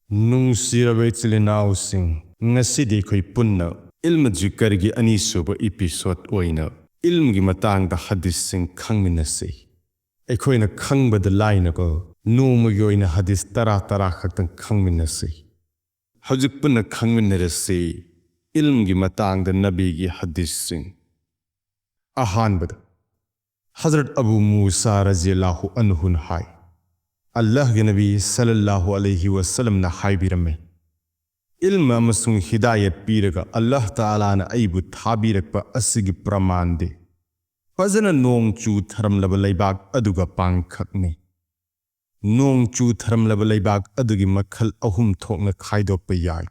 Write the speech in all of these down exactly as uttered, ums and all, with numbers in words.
ꯅꯨꯡꯁꯤꯔꯕ ꯏꯆꯤꯜ ꯏꯅꯥꯎꯁꯤꯡ, ꯉꯁꯤꯗꯤ ꯑꯩꯈꯣꯏ ꯄꯨꯟꯅ ꯏꯜꯃ ꯖꯤꯀꯔꯒꯤ ꯑꯅꯤꯁꯨꯕ episode ꯑꯣꯏꯅ ꯏꯜꯝꯒꯤ ꯃꯇꯥꯡꯗ ꯍꯗꯤꯁꯁꯤꯡ ꯈꯪꯃꯤꯟꯅꯁꯤ꯫ ꯑꯩꯈꯣꯏꯅ ꯈꯪꯕꯗ ꯂꯥꯏꯅꯀꯣ, ꯅꯣꯡꯃꯒꯤ ꯑꯣꯏꯅ ꯍꯗꯤꯁ ꯇꯔꯥ ꯇꯔꯥ ꯈꯛꯇꯪ ꯈꯪꯃꯤꯟꯅꯁꯤ꯫ ꯍꯧꯖꯤꯛ ꯄꯨꯟꯅ ꯈꯪꯃꯤꯟꯅꯔꯁꯤ ꯏꯜꯝꯒꯤ ꯃꯇꯥꯡꯗ ꯅꯕꯤꯒꯤ ꯍꯗꯤꯁꯁꯤꯡ꯫ ꯑꯍꯥꯟꯕꯗ, ꯍꯖꯔꯠ ꯑꯕꯨ ꯃꯨꯁꯥ ꯔꯖꯤꯌꯜꯂꯥꯍꯨ ꯑꯟꯍꯨꯅ ꯍꯥꯏ, ꯑꯜꯂꯥꯍꯒꯤ ꯅꯕꯤ ꯁꯜꯂꯜꯂꯥꯍꯨ ꯑꯂꯩꯍꯤ ꯋꯁꯜꯂꯝꯅ ꯍꯥꯏꯕꯤꯔꯝꯃꯤ, "ꯏꯜꯃ ꯑꯃꯁꯨꯡ ꯍꯤꯗꯥꯌꯠ ꯄꯤꯔꯒ ꯑꯜꯂꯥꯍ ꯇꯥꯂꯥꯅ ꯑꯩꯕꯨ ꯊꯥꯕꯤꯔꯛꯄ ꯑꯁꯤꯒꯤ ꯄ꯭ꯔꯃꯥꯟꯗꯤ ꯐꯖꯅ ꯅꯣꯡ ꯆꯨꯊꯔꯝꯂꯕ ꯂꯩꯕꯥꯛ ꯑꯗꯨꯒ ꯄꯥꯡꯈꯛꯅꯤ꯫ ꯅꯣꯡ ꯆꯨꯊꯔꯝꯂꯕ ꯂꯩꯕꯥꯛ ꯑꯗꯨꯒꯤ ꯃꯈꯜ ꯑꯍꯨꯝ ꯊꯣꯛꯅ ꯈꯥꯏꯗꯣꯛꯄ ꯌꯥꯏ꯫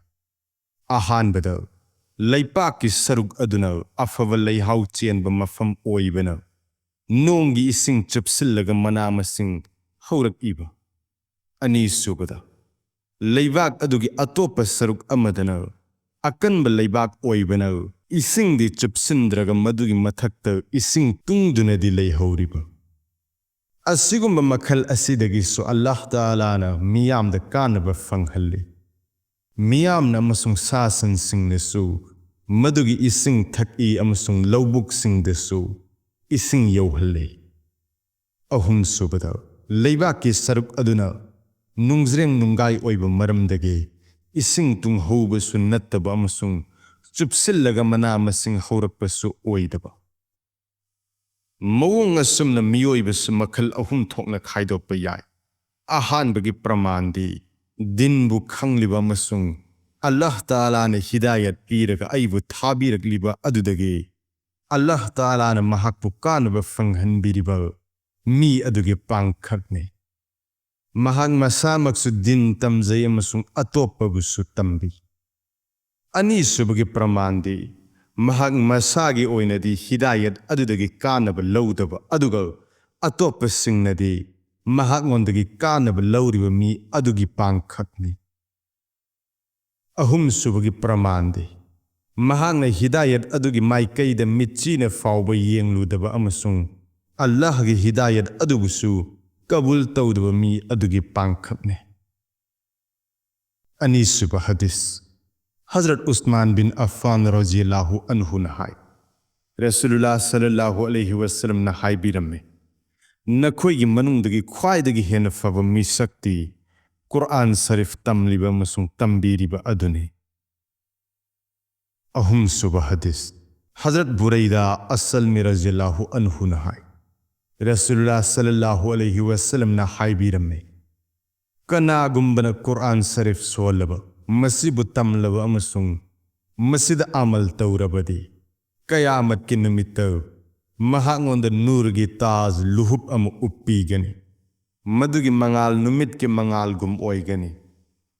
ꯑꯍꯥꯟꯕꯗ, ꯂꯩꯄꯥꯛꯀꯤ ꯁꯔꯨꯛ ꯑꯗꯨꯅ ꯑꯐꯕ ꯂꯩꯍꯥꯎ ꯆꯦꯟꯕ ꯃꯐꯝ ꯑꯣꯏꯕꯅ ꯅꯣꯡꯒꯤ ꯏꯁꯤꯡ ꯆꯨꯞꯁꯤꯜꯂꯒ ꯃꯅꯥ ꯃꯁꯤꯡ ꯍꯧꯔꯛꯏꯕ꯫ ꯑꯅꯤꯁꯨꯕꯗ, ꯂꯩꯕꯥꯛ ꯑꯗꯨꯒꯤ ꯑꯇꯣꯞꯄ ꯁꯔꯨꯛ ꯑꯃꯗꯅ ꯑꯀꯟꯕ ꯂꯩꯕꯥꯛ ꯑꯣꯏꯕꯅ ꯏꯁꯤꯡꯗꯤ ꯆꯨꯞꯁꯤꯟꯗ꯭ꯔꯒ ꯃꯗꯨꯒꯤ ꯃꯊꯛꯇ ꯏꯁꯤꯡ ꯇꯨꯡꯗꯨꯅꯗꯤ ꯂꯩꯍꯧꯔꯤꯕ꯫ ꯑꯁꯤꯒꯨꯝꯕ ꯃꯈꯜ ꯑꯁꯤꯗꯒꯤꯁꯨ ꯑꯜꯂꯥꯍ ꯇꯥꯂꯥꯅ ꯃꯤꯌꯥꯝꯗ ꯀꯥꯟꯅꯕ ꯐꯪꯍꯜꯂꯤ꯫ ꯃꯤꯌꯥꯝꯅ ꯑꯃꯁꯨꯡ ꯁꯥ ꯁꯟꯁꯤꯡꯅꯁꯨ ꯃꯗꯨꯒꯤ ꯏꯁꯤꯡ ꯊꯛꯏ ꯑꯃꯁꯨꯡ ꯂꯧꯕꯨꯛꯁꯤꯡꯗꯁꯨ ꯏꯁꯤꯡ ꯌꯧꯍꯜꯂꯤ꯫ ꯑꯍꯨꯝꯁꯨꯕꯗ, ꯂꯩꯕꯥꯛꯀꯤ ꯁꯔꯨꯛ ꯑꯗꯨꯅ ꯅꯨꯡꯖ꯭ꯔꯦꯡ ꯅꯨꯡꯒꯥꯏ ꯑꯣꯏꯕ ꯃꯔꯝꯗꯒꯤ ꯏꯁꯤꯡ ꯇꯨꯡꯍꯧꯕꯁꯨ ꯅꯠꯇꯕ ꯑꯃꯁꯨꯡ ꯆꯨꯞꯁꯤꯜꯂꯒ ꯃꯅꯥ ꯃꯁꯤꯡ ꯍꯧꯔꯛꯄꯁꯨ ꯑꯣꯏꯗꯕ꯫ ꯃꯑꯣꯡ ꯑꯁꯨꯝꯅ ꯃꯤꯑꯣꯏꯕꯁꯨ ꯃꯈꯜ ꯑꯍꯨꯝ ꯊꯣꯛꯅ ꯈꯥꯏꯗꯣꯛꯄ ꯌꯥꯏ꯫ ꯑꯍꯥꯟꯕꯒꯤ ꯄ꯭ꯔꯃꯥꯟꯗꯤ, ꯗꯤꯟꯕꯨ ꯈꯪꯂꯤꯕ ꯑꯃꯁꯨꯡ ꯑꯜꯂꯥꯍ ꯇꯥꯂꯥꯅ ꯍꯤꯗꯥꯌꯠ ꯄꯤꯔꯒ ꯑꯩꯕꯨ ꯊꯥꯕꯤꯔꯛꯂꯤꯕ ꯑꯗꯨꯗꯒꯤ ꯑꯜꯂꯥꯍ ꯇꯥꯂꯥꯅ ꯃꯍꯥꯛꯄꯨ ꯀꯥꯟꯅꯕ ꯐꯪꯍꯟꯕꯤꯔꯤꯕ ꯃꯤ ꯑꯗꯨꯒꯤ ꯄꯥꯡꯈꯛꯅꯤ꯫ ꯃꯍꯥꯛ ꯃꯁꯥꯃꯛꯁꯨ ꯗꯤꯟ ꯇꯝꯖꯩ ꯑꯃꯁꯨꯡ ꯑꯇꯣꯞꯄꯕꯨꯁꯨ ꯇꯝꯕꯤ꯫ ꯑꯅꯤꯁꯨꯕꯒꯤ ꯄ꯭ꯔꯃꯥꯟꯗꯤ, ꯃꯍꯥꯛ ꯃꯁꯥꯒꯤ ꯑꯣꯏꯅꯗꯤ ꯍꯤꯗꯥꯌꯠ ꯑꯗꯨꯗꯒꯤ ꯀꯥꯟꯅꯕ ꯂꯧꯗꯕ, ꯑꯗꯨꯒ ꯑꯇꯣꯞꯄꯁꯤꯡꯅꯗꯤ ꯃꯍꯥꯛꯉꯣꯟꯗꯒꯤ ꯀꯥꯟꯅꯕ ꯂꯧꯔꯤꯕ ꯃꯤ ꯑꯗꯨꯒꯤ ꯄꯥꯡꯈꯛꯅꯤ꯫ ꯑꯍꯨꯝꯁꯨꯕꯒꯤ ꯄ꯭ꯔꯃꯥꯟꯗꯤ, ꯃꯍꯥꯛꯅ ꯍꯤꯗꯥꯌꯠ ꯑꯗꯨꯒꯤ ꯃꯥꯏꯀꯩꯗ ꯃꯤꯠꯆꯤꯅ ꯐꯥꯎꯕ ꯌꯦꯡꯂꯨꯗꯕ ꯑꯃꯁꯨꯡ ꯑꯜꯂꯥꯍꯒꯤ ꯍꯤꯗꯥꯌꯠ ꯑꯗꯨꯕꯨꯁꯨ ꯀꯕꯨꯜ ꯇꯧꯗꯕ ꯃꯤ ꯑꯗꯨꯒꯤ ꯄꯥꯡꯈꯛꯅꯤ꯫ ꯑꯅꯤꯁꯨꯕ ꯍꯗꯤꯁ, ꯍꯖꯔꯠ ꯎꯁꯃꯥꯟ ꯕꯤꯟ ꯑꯐꯥꯟ ꯔꯖꯤꯌꯜꯂꯥꯍꯨ ꯑꯟꯍꯨꯅ ꯍꯥꯏ, ꯔꯁꯨꯂꯨꯜꯂꯥꯍ ꯁꯜꯂꯜꯂꯥꯍꯨ ꯑꯂꯩꯍꯤ ꯋꯁꯜꯂꯝꯅ ꯍꯥꯏꯕꯤꯔꯝꯃꯤ, "ꯅꯈꯣꯏꯒꯤ ꯃꯅꯨꯡꯗꯒꯤ ꯈ꯭ꯋꯥꯏꯗꯒꯤ ꯍꯦꯟꯅ ꯐꯕ ꯃꯤꯁꯛꯇꯤ ꯀꯨꯔꯑꯥꯟ ꯁꯔꯤꯐ ꯇꯝꯂꯤꯕ ꯑꯃꯁꯨꯡ ꯇꯝꯕꯤꯔꯤꯕ ꯑꯗꯨꯅꯤ"꯫ ꯑꯍꯨꯝꯁꯨꯕ ꯍꯗꯤꯁ, ꯍꯖꯔꯠ ꯕꯨꯔꯩꯗꯥ ꯑꯁꯂꯃꯤ ꯔꯖꯤꯌꯜꯂꯥꯍꯨ ꯑꯟꯍꯨꯅ ꯍꯥꯏ, ꯔꯁꯨꯂꯨꯜꯂꯥꯍ ꯁꯜꯂꯜꯂꯥꯍꯨ ꯑꯂꯩꯍꯤ ꯋꯁꯜꯂꯝꯅ ꯍꯥꯏꯕꯤꯔꯝꯃꯤ, "ꯀꯅꯥꯒꯨꯝꯕꯅ ꯀꯨꯔꯑꯥꯟ ꯁꯔꯤꯐ ꯁꯣꯜꯂꯕ, ꯃꯁꯤꯕꯨ ꯇꯝꯂꯕ ꯑꯃꯁꯨꯡ ꯃꯁꯤꯗ ꯑꯃꯜ ꯇꯧꯔꯕꯗꯤ, ꯀꯌꯥꯃꯠꯀꯤ ꯅꯨꯃꯤꯠꯇ ꯃꯍꯥꯛꯉꯣꯟꯗ ꯅꯨꯔꯒꯤ ꯇꯥꯖ, ꯂꯨꯍꯨꯞ ꯑꯃ ꯎꯞꯄꯤꯒꯅꯤ꯫ ꯃꯗꯨꯒꯤ ꯃꯉꯥꯜ ꯅꯨꯃꯤꯠꯀꯤ ꯃꯉꯥꯜꯒꯨꯝ ꯑꯣꯏꯒꯅꯤ꯫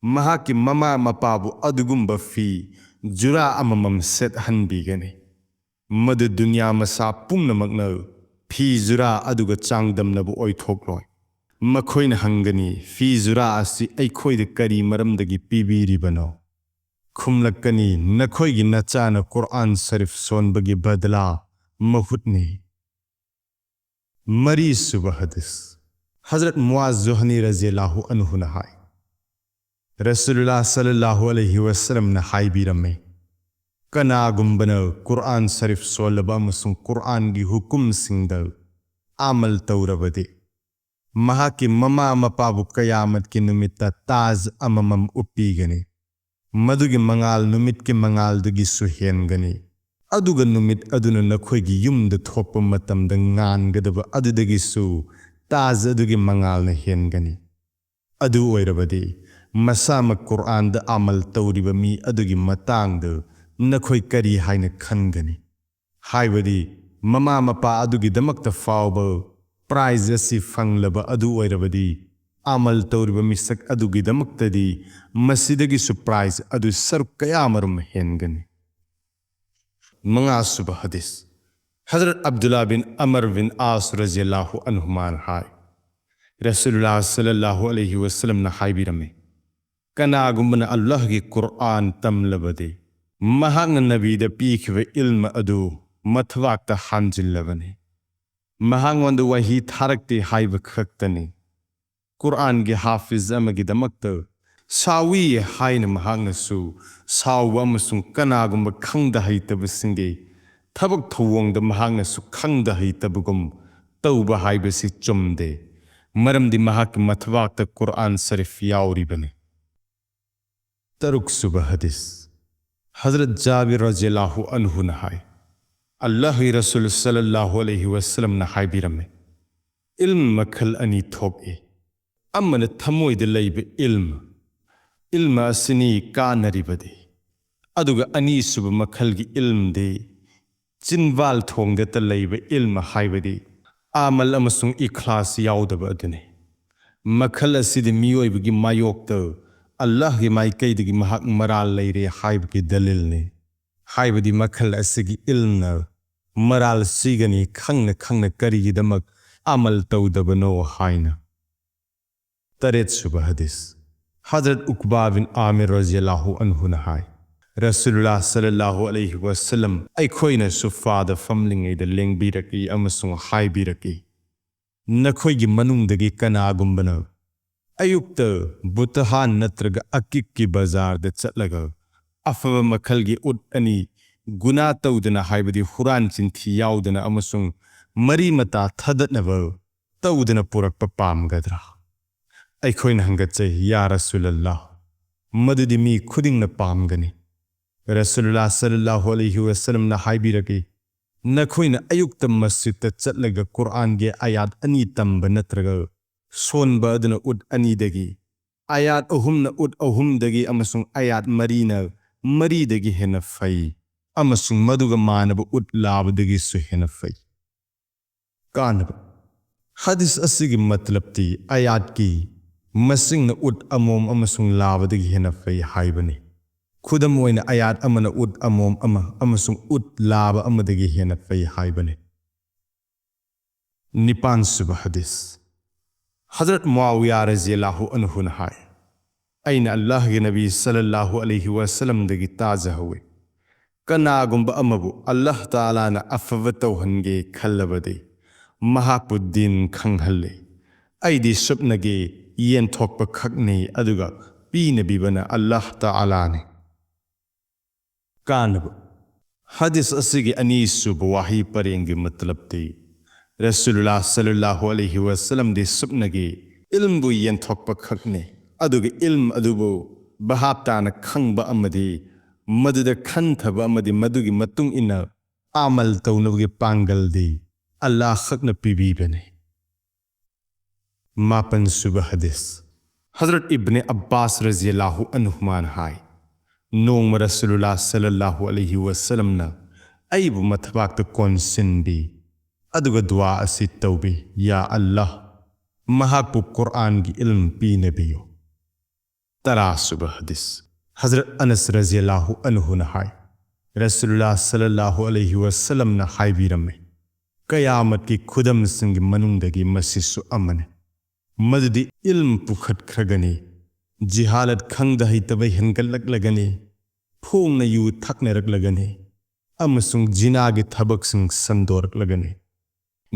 ꯃꯍꯥꯛꯀꯤ ꯃꯃꯥ ꯃꯄꯥꯕꯨ ꯑꯗꯨꯒꯨꯝꯕ ꯐꯤ ꯖꯨꯔꯥ ꯑꯃꯃꯝ ꯁꯦꯠꯍꯟꯕꯤꯒꯅꯤ꯫ ꯃꯗꯨ ꯗꯨꯅꯤꯌꯥ ꯃꯁꯥ ꯄꯨꯝꯅꯃꯛꯅ ꯐꯤ ꯖꯨꯔꯥ ꯑꯗꯨꯒ ꯆꯥꯡꯗꯝꯅꯕ ꯑꯣꯏꯊꯣꯛꯂꯣꯏ꯫ ꯃꯈꯣꯏꯅ ꯍꯪꯒꯅꯤ, 'ꯐꯤ ꯖꯨꯔꯥ ꯑꯁꯤ ꯑꯩꯈꯣꯏꯗ ꯀꯔꯤ ꯃꯔꯝꯗꯒꯤ ꯄꯤꯕꯤꯔꯤꯕꯅꯣ?' ꯈꯨꯝꯂꯛꯀꯅꯤ, 'ꯅꯈꯣꯏꯒꯤ ꯅꯆꯥꯅ ꯀꯨꯔꯑꯥꯟ ꯁꯔꯤꯐ ꯁꯣꯟꯕꯒꯤ ꯕꯗꯂꯥ, ꯃꯍꯨꯠꯅꯤ.'" ꯃꯔꯤꯁꯨꯕ ꯍꯗꯤꯁ, ꯍꯖꯔꯠ ꯃꯨꯑꯥꯖ ꯖꯨꯍꯅꯤ ꯔꯖꯤꯌꯜꯂꯥꯍꯨ ꯑꯟꯍꯨꯅ ꯍꯥꯏ, ꯔꯁꯨꯂꯨꯜꯂꯥꯍ ꯁꯜꯂꯜꯂꯥꯍꯨ ꯑꯂꯩꯍꯤ ꯋꯁꯜꯂꯝꯅ ꯍꯥꯏꯕꯤꯔꯝꯃꯤ, "ꯀꯅꯥꯒꯨꯝꯕꯅ ꯀꯨꯔꯑꯥꯟ ꯁꯔꯤꯐ ꯁꯣꯜꯂꯕ ꯑꯃꯁꯨꯡ ꯀꯨꯔꯑꯥꯟꯒꯤ ꯍꯨꯀꯨꯝꯁꯤꯡꯗ ꯑꯃꯜ ꯇꯧꯔꯕꯗꯤ, ꯃꯍꯥꯛꯀꯤ ꯃꯃꯥ ꯃꯄꯥꯕꯨ ꯀꯌꯥꯃꯠꯀꯤ ꯅꯨꯃꯤꯠꯇ ꯇꯥꯖ ꯑꯃꯃꯝ ꯎꯞꯄꯤꯒꯅꯤ꯫ ꯃꯗꯨꯒꯤ ꯃꯉꯥꯜ ꯅꯨꯃꯤꯠꯀꯤ ꯃꯉꯥꯜꯗꯒꯤꯁꯨ ꯍꯦꯟꯒꯅꯤ꯫ ꯑꯗꯨꯒ ꯅꯨꯃꯤꯠ ꯑꯗꯨꯅ ꯅꯈꯣꯏꯒꯤ ꯌꯨꯝꯗ ꯊꯣꯛꯄ ꯃꯇꯝꯗ ꯉꯥꯟꯒꯗꯕ ꯑꯗꯨꯗꯒꯤꯁꯨ ꯇꯥꯖ ꯑꯗꯨꯒꯤ ꯃꯉꯥꯜꯅ ꯍꯦꯟꯒꯅꯤ꯫ ꯑꯗꯨ ꯑꯣꯏꯔꯕꯗꯤ, ꯃꯁꯥꯃꯛ ꯀꯨꯔꯑꯥꯟꯗ ꯑꯃꯜ ꯇꯧꯔꯤꯕ ꯃꯤ ꯑꯗꯨꯒꯤ ꯃꯇꯥꯡꯗ ꯅꯈꯣꯏ ꯀꯔꯤ ꯍꯥꯏꯅ ꯈꯟꯒꯅꯤ? ꯍꯥꯏꯕꯗꯤ, ꯃꯃꯥ ꯃꯄꯥ ꯑꯗꯨꯒꯤꯗꯃꯛꯇ ꯐꯥꯎꯕ ꯄ꯭ꯔꯥꯏꯖ ꯑꯁꯤ ꯐꯪꯂꯕ ꯑꯗꯨ ꯑꯣꯏꯔꯕꯗꯤ, ꯑꯃꯜ ꯇꯧꯔꯤꯕ ꯃꯤꯁꯛ ꯑꯗꯨꯒꯤꯗꯃꯛꯇꯗꯤ ꯃꯁꯤꯗꯒꯤꯁꯨ ꯄ꯭ꯔꯥꯏꯖ ꯑꯗꯨ ꯁꯔꯨꯛ ꯀꯌꯥꯃꯔꯨꯝ ꯍꯦꯟꯒꯅꯤ꯫ ꯃꯉꯥꯁꯨꯕ ꯍꯗꯤꯁ, ꯍꯖꯔꯠ ꯑꯕꯗꯨꯜꯂꯥ ꯕꯤꯟ ꯑꯃꯔ ꯕꯤꯟ ꯑꯥꯁ ꯔꯖꯤꯌꯜꯂꯥꯍꯨ ꯑꯟꯍꯨꯃꯥꯅ ꯍꯥꯏ, ꯔꯁꯨꯂꯨꯜꯂꯥꯍ ꯁꯜꯂꯜꯂꯥꯍꯨ ꯑꯂꯩꯍꯤ ꯋꯁꯜꯂꯝꯅ ꯍꯥꯏꯕꯤꯔꯝꯃꯤ, "ꯀꯅꯥꯒꯨꯝꯕꯅ ꯑꯜꯂꯥꯍꯒꯤ ꯀꯨꯔꯑꯥꯟ ꯇꯝꯂꯕꯗꯤ, ꯃꯍꯥꯛꯅ ꯅꯕꯤꯗ ꯄꯤꯈꯤꯕ ꯏꯜꯃ ꯑꯗꯨ ꯃꯊꯕꯥꯛꯇ ꯍꯥꯟꯖꯤꯜꯂꯕꯅꯤ꯫ ꯃꯍꯥꯛꯉꯣꯟꯗ ꯋꯥꯍꯤ ꯊꯥꯔꯛꯇꯦ ꯍꯥꯏꯕ ꯈꯛꯇꯅꯤ꯫ ꯀꯨꯔꯑꯥꯟꯒꯤ ꯍꯥꯐꯤꯖ ꯑꯃꯒꯤꯗꯃꯛꯇ ꯁꯥꯎꯏ ꯍꯥꯏꯅ ꯃꯍꯥꯛꯅꯁꯨ ꯁꯥꯎꯕ ꯑꯃꯁꯨꯡ ꯀꯅꯥꯒꯨꯝꯕ ꯈꯪꯗ ꯍꯩꯇꯕꯁꯤꯡꯒꯤ ꯊꯕꯛ ꯊꯧꯑꯣꯡꯗ ꯃꯍꯥꯛꯅꯁꯨ ꯈꯪꯗ ꯍꯩꯇꯕꯒꯨꯝ ꯇꯧꯕ ꯍꯥꯏꯕꯁꯤ ꯆꯨꯝꯗꯦ, ꯃꯔꯝꯗꯤ ꯃꯍꯥꯛꯀꯤ ꯃꯊꯕꯥꯛꯇ ꯀꯨꯔꯑꯥꯟ ꯁꯔꯤꯐ ꯌꯥꯎꯔꯤꯕꯅꯤ꯫ ꯇꯔꯨꯛꯁꯨꯕ ꯍꯗꯤꯁ꯫ ꯍꯖꯔꯠ ꯖꯥꯕꯤꯔ ꯔꯖꯤꯌꯜꯂꯥꯍꯨ ꯑꯟꯍꯨꯅ ꯍꯥꯏ, ꯑꯜꯂꯥꯍꯒꯤ ꯔꯁꯨꯜ ꯁꯜꯂꯜꯂꯥꯍꯨ ꯑꯂꯩꯍꯤ ꯋꯁꯜꯂꯝꯅ ꯍꯥꯏꯕꯤꯔꯝꯃꯤ, ꯏꯜꯝ ꯃꯈꯜ ꯑꯅꯤ ꯊꯣꯛꯏ꯫ ꯑꯃꯅ ꯊꯃꯣꯏꯗ ꯂꯩꯕ ꯏꯜꯝ, ꯏꯜꯝ ꯑꯁꯤꯅꯤ ꯀꯥꯟꯅꯔꯤꯕꯗꯤ, ꯑꯗꯨꯒ ꯑꯅꯤꯁꯨꯕ ꯃꯈꯜꯒꯤ ꯏꯜꯝꯗꯤ ꯆꯤꯟꯕꯥꯜ ꯊꯣꯡꯗꯇ ꯂꯩꯕ ꯏꯜꯝ ꯍꯥꯏꯕꯗꯤ ꯑꯃꯜ ꯑꯃꯁꯨꯡ ꯏꯈ꯭ꯂꯥꯁ ꯌꯥꯎꯗꯕ ꯑꯗꯨꯅꯤ꯫ ꯃꯈꯜ ꯑꯁꯤꯗꯤ ꯃꯤꯑꯣꯏꯕꯒꯤ ꯃꯥꯌꯣꯛꯇ ꯑꯜꯂꯥꯍꯒꯤ ꯃꯥꯏꯀꯩꯗꯒꯤ ꯃꯍꯥꯛ ꯃꯔꯥꯜ ꯂꯩꯔꯦ ꯍꯥꯏꯕꯒꯤ ꯗꯂꯤꯜꯅꯤ꯫ ꯍꯥꯏꯕꯗꯤ ꯃꯈꯜ ꯑꯁꯤꯒꯤ ꯏꯜꯝꯅ ꯃꯔꯥꯜ ꯁꯤꯒꯅꯤ ꯈꯪꯅ ꯈꯪꯅ ꯀꯔꯤꯒꯤꯗꯃꯛ ꯑꯃꯜ ꯇꯧꯗꯕꯅꯣ ꯍꯥꯏꯅ꯫ ꯇꯔꯦꯠꯁꯨꯕ ꯍꯗꯤꯁ꯫ ꯍꯖꯔꯠ ꯎꯛꯕꯥ ꯕꯤꯟ ꯑꯥꯃꯤꯔ ꯔꯖꯤꯌꯜꯂꯥꯍꯨ ꯑꯟꯍꯨꯅ ꯍꯥꯏ, ꯔꯁꯨꯂꯨꯜꯂꯥꯍ ꯁꯜꯂꯜꯂꯥꯍꯨ ꯑꯂꯩꯍꯤ ꯋꯁꯜꯂꯝ ꯑꯩꯈꯣꯏꯅ ꯁꯨꯐꯥꯗ ꯐꯝꯂꯤꯉꯩꯗ ꯂꯦꯡꯕꯤꯔꯛꯏ ꯑꯃꯁꯨꯡ ꯍꯥꯏꯕꯤꯔꯛꯏ, ꯅꯈꯣꯏꯒꯤ ꯃꯅꯨꯡꯗꯒꯤ ꯀꯅꯥꯒꯨꯝꯕꯅ ꯑꯌꯨꯛꯇ ꯕꯨꯇꯍꯥꯟ ꯅꯠꯇ꯭ꯔꯒ ꯑꯀꯤꯛꯀꯤ ꯕꯖꯥꯔꯗ ꯆꯠꯂꯒ ꯑꯐꯕ ꯃꯈꯜꯒꯤ ꯎꯠ ꯑꯅꯤ ꯒꯨꯅꯥ ꯇꯧꯗꯅ, ꯍꯥꯏꯕꯗꯤ ꯍꯨꯔꯥꯟ ꯆꯤꯟꯊꯤ ꯌꯥꯎꯗꯅ ꯑꯃꯁꯨꯡ ꯃꯔꯤ ꯃꯇꯥ ꯊꯗꯠꯅꯕ ꯇꯧꯗꯅ ꯄꯨꯔꯛꯄ ꯄꯥꯝꯒꯗ꯭ꯔꯥ? ꯑꯩꯈꯣꯏꯅ ꯍꯪꯒꯠꯆꯩ, ꯌꯥ ꯔꯁꯨꯂꯜꯂꯥꯍ, ꯃꯗꯨꯗꯤ ꯃꯤ ꯈꯨꯗꯤꯡꯅ ꯄꯥꯝꯒꯅꯤ꯫ ꯔꯁꯨꯂꯨꯜꯂꯥꯍ ꯁꯜꯂꯜꯂꯥꯍꯨ ꯑꯂꯩꯍꯤ ꯋꯁꯜꯂꯝꯅ ꯍꯥꯏꯕꯤꯔꯛꯏ, ꯅꯈꯣꯏꯅ ꯑꯌꯨꯛꯇ ꯃꯁꯖꯤꯗꯇ ꯆꯠꯂꯒ ꯀꯨꯔꯑꯥꯟꯒꯤ ꯑꯥꯌꯥꯠ ꯑꯅꯤ ꯇꯝꯕ ꯅꯠꯇ꯭ꯔꯒ ꯁꯣꯟꯕ ꯑꯗꯨꯅ ꯎꯠ ꯑꯅꯤꯗꯒꯤ, ꯑꯥꯌꯥꯠ ꯑꯍꯨꯝꯅ ꯎꯠ ꯑꯍꯨꯝꯗꯒꯤ ꯑꯃꯁꯨꯡ ꯑꯥꯌꯥꯠ ꯃꯔꯤꯅ ꯃꯔꯤꯗꯒꯤ ꯍꯦꯟꯅ ꯐꯩ, ꯑꯃꯁꯨꯡ ꯃꯗꯨꯒ ꯃꯥꯟꯅꯕ ꯎꯠ ꯂꯥꯕꯗꯒꯤꯁꯨ ꯍꯦꯟꯅ ꯐꯩ꯫ ꯀꯥꯟꯅꯕ꯫ ꯍꯗꯤꯁ ꯑꯁꯤꯒꯤ ꯃꯇꯂꯕꯇꯤ ꯑꯥꯌꯥꯠꯀꯤ ꯃꯁꯤꯡꯅ ꯎꯠ ꯑꯃꯣꯝ ꯑꯃꯁꯨꯡ ꯂꯥꯕꯗꯒꯤ ꯍꯦꯟꯅ ꯐꯩ ꯍꯥꯏꯕꯅꯤ꯫ ꯈꯨꯗꯝ ꯑꯣꯏꯅ, ꯑꯥꯌꯥꯠ ꯑꯃꯅ ꯎꯠ ꯑꯃꯣꯝ ꯑꯃ ꯑꯃꯁꯨꯡ ꯎꯠ ꯂꯥꯕ ꯑꯃꯗꯒꯤ ꯍꯦꯟꯅ ꯐꯩ ꯍꯥꯏꯕꯅꯤ꯫ ꯅꯤꯄꯥꯟꯁꯨꯕ ꯍꯗꯤꯁ꯫ ꯍꯖꯔꯠ ꯃꯨꯑꯥꯋꯤꯌꯥ ꯔꯖꯤꯌꯜꯂꯥꯍꯨ ꯑꯟꯍꯨꯅ ꯍꯥꯏ, ꯑꯩꯅ ꯑꯜꯂꯥꯍꯒꯤ ꯅꯕꯤ ꯁꯜꯂꯜꯂꯥꯍꯨ ꯑꯂꯩꯍꯤ ꯋꯁꯜꯂꯝꯗꯒꯤ ꯇꯥꯖꯍꯧꯏ, ꯀꯅꯥꯒꯨꯝꯕ ꯑꯃꯕꯨ ꯑꯜꯂꯥꯍ ꯇꯥꯂꯥꯅ ꯑꯐꯕ ꯇꯧꯍꯟꯒꯦ ꯈꯜꯂꯕꯗꯤ ꯃꯍꯥꯛꯄꯨ ꯗꯤꯟ ꯈꯪꯍꯜꯂꯤ꯫ ꯑꯩꯗꯤ ꯁꯨꯞꯅꯒꯤ ꯌꯦꯟꯊꯣꯛꯄ ꯈꯛꯅꯤ, ꯑꯗꯨꯒ ꯄꯤꯅꯕꯤꯕꯅ ꯑꯜꯂꯥꯍ ꯇꯥꯂꯥꯅꯤ꯫ ꯀꯥꯟꯅꯕ꯫ ꯍꯗꯤꯁ ꯑꯁꯤꯒꯤ ꯑꯅꯤꯁꯨꯕ ꯋꯥꯍꯩ ꯄꯔꯦꯡꯒꯤ ꯃꯇꯂꯕꯇꯤ ꯔꯁꯨꯂꯨꯜꯂꯥꯍ ꯁꯜꯂꯜꯂꯥꯍꯨ ꯑꯂꯩꯍꯤ ꯋꯁꯜꯂꯝꯗꯤ ꯁꯨꯞꯅꯒꯤ ꯏꯜꯝꯕꯨ ꯌꯦꯟꯊꯣꯛꯄ ꯈꯛꯅꯤ, ꯑꯗꯨꯒ ꯏꯜꯝ ꯑꯗꯨꯕꯨ ꯚꯥꯞ ꯇꯥꯅ ꯈꯪꯕ ꯑꯃꯗꯤ ꯃꯗꯨꯗ ꯈꯟꯊꯕ ꯑꯃꯗꯤ ꯃꯗꯨꯒꯤ ꯃꯇꯨꯡ ꯏꯟꯅ ꯑꯃꯜ ꯇꯧꯅꯕꯒꯤ ꯄꯥꯡꯒꯜꯗꯤ ꯑꯜꯂꯥꯍ ꯈꯛꯅ ꯄꯤꯕꯤꯕꯅꯤ꯫ ꯃꯥꯄꯟꯁꯨꯕ ꯍꯗꯤꯁ꯫ ꯍꯖꯔꯠ ꯏꯕꯅꯦ ꯑꯕ꯭ꯕꯥꯁ ꯔꯖꯤꯌꯜꯂꯥꯍꯨ ꯑꯟꯍꯨꯃꯥꯅ ꯍꯥꯏ, ꯅꯣꯡꯃ ꯔꯁꯨꯂꯨꯜꯂꯥꯍ ꯁꯜꯂꯜꯂꯥꯍꯨ ꯑꯂꯩꯍꯤ ꯋꯁꯜꯂꯝꯅ ꯑꯩꯕꯨ ꯃꯊꯕꯥꯛꯇ ꯀꯣꯟꯁꯤꯟꯕꯤ, ꯑꯗꯨꯒ ꯗꯨꯋꯥ ꯑꯁꯤ ꯇꯧꯕꯤ, "ꯌꯥ ꯑꯜꯂꯥꯍ, ꯃꯍꯥꯛꯄꯨ ꯀꯨꯔꯑꯥꯟꯒꯤ ꯏꯜꯝ ꯄꯤꯅꯕꯤꯌꯨ"꯫ ꯇꯔꯥꯁꯨꯕ ꯍꯗꯤꯁ꯫ ꯍꯖꯔꯠ ꯑꯅꯁ ꯔꯖꯤꯌꯜꯂꯥꯍꯨ ꯑꯟꯍꯨꯅ ꯍꯥꯏ, ꯔꯁꯨꯂꯨꯜꯂꯥꯍ ꯁꯜꯂꯜꯂꯥꯍꯨ ꯑꯂꯩꯍꯤ ꯋꯁꯜꯂꯝꯅ ꯍꯥꯏꯕꯤꯔꯝꯃꯤ, ꯀꯌꯥꯃꯠꯀꯤ ꯈꯨꯗꯝꯁꯤꯡꯒꯤ ꯃꯅꯨꯡꯗꯒꯤ ꯃꯁꯤꯁꯨ ꯑꯃꯅꯤ, ꯃꯗꯨꯗꯤ ꯏꯜꯝ ꯄꯨꯈꯠꯈ꯭ꯔꯒꯅꯤ, ꯖꯤꯍꯥꯂꯠ ꯈꯪꯗ ꯍꯩꯇꯕ ꯍꯦꯟꯒꯠꯂꯛꯂꯒꯅꯤ, ꯐꯣꯡꯅ ꯌꯨ ꯊꯛꯅꯔꯛꯂꯒꯅꯤ, ꯑꯃꯁꯨꯡ ꯖꯤꯅꯥꯒꯤ ꯊꯕꯛꯁꯤꯡ ꯁꯟꯗꯣꯔꯛꯂꯒꯅꯤ꯫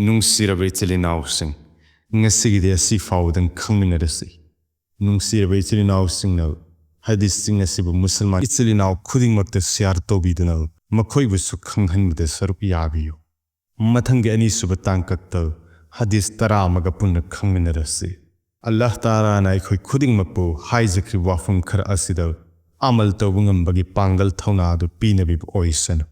ꯅꯨꯡꯁꯤꯔꯕ ꯏꯆꯤꯜ ꯏꯅꯥꯎꯁꯤꯡ, ꯉꯁꯤꯒꯤꯗꯤ ꯑꯁꯤ ꯐꯥꯎꯕꯗꯪ ꯈꯪꯃꯤꯟꯅꯔꯁꯤ꯫ ꯅꯨꯡꯁꯤꯔꯕ ꯏꯆꯤꯜ ꯏꯅꯥꯎꯁꯤꯡꯅ ꯍꯗꯤꯁꯁꯤꯡ ꯑꯁꯤꯕꯨ ꯃꯨꯁꯜꯃꯥꯟ ꯏꯆꯤꯜ ꯏꯅꯥꯎ ꯈꯨꯗꯤꯡꯃꯛꯇ ꯁꯤꯌꯥꯔ ꯇꯧꯕꯤꯗꯨꯅ ꯃꯈꯣꯏꯕꯨꯁꯨ ꯈꯪꯍꯟꯕꯗ ꯁꯔꯨꯛ ꯌꯥꯕꯤꯌꯨ꯫ ꯃꯊꯪꯒꯤ ꯑꯅꯤꯁꯨꯕ ꯇꯥꯡꯀꯛꯇ ꯍꯗꯤꯁ ꯇꯔꯥ ꯑꯃꯒ ꯄꯨꯟꯅ ꯈꯪꯃꯤꯟꯅꯔꯁꯤ꯫ ꯑꯜꯂꯥꯍ ꯇꯥꯂꯥꯅ ꯑꯩꯈꯣꯏ ꯈꯨꯗꯤꯡꯃꯛꯄꯨ ꯍꯥꯏꯖꯈ꯭ꯔꯤꯕ ꯋꯥꯐꯝ ꯈꯔ ꯑꯁꯤꯗ ꯑꯃꯜ ꯇꯧꯕ ꯉꯝꯕꯒꯤ ꯄꯥꯡꯒꯜ ꯊꯧꯅꯥ ꯑꯗꯨ ꯄꯤꯅꯕꯤꯕ ꯑꯣꯏꯁꯅꯨ꯫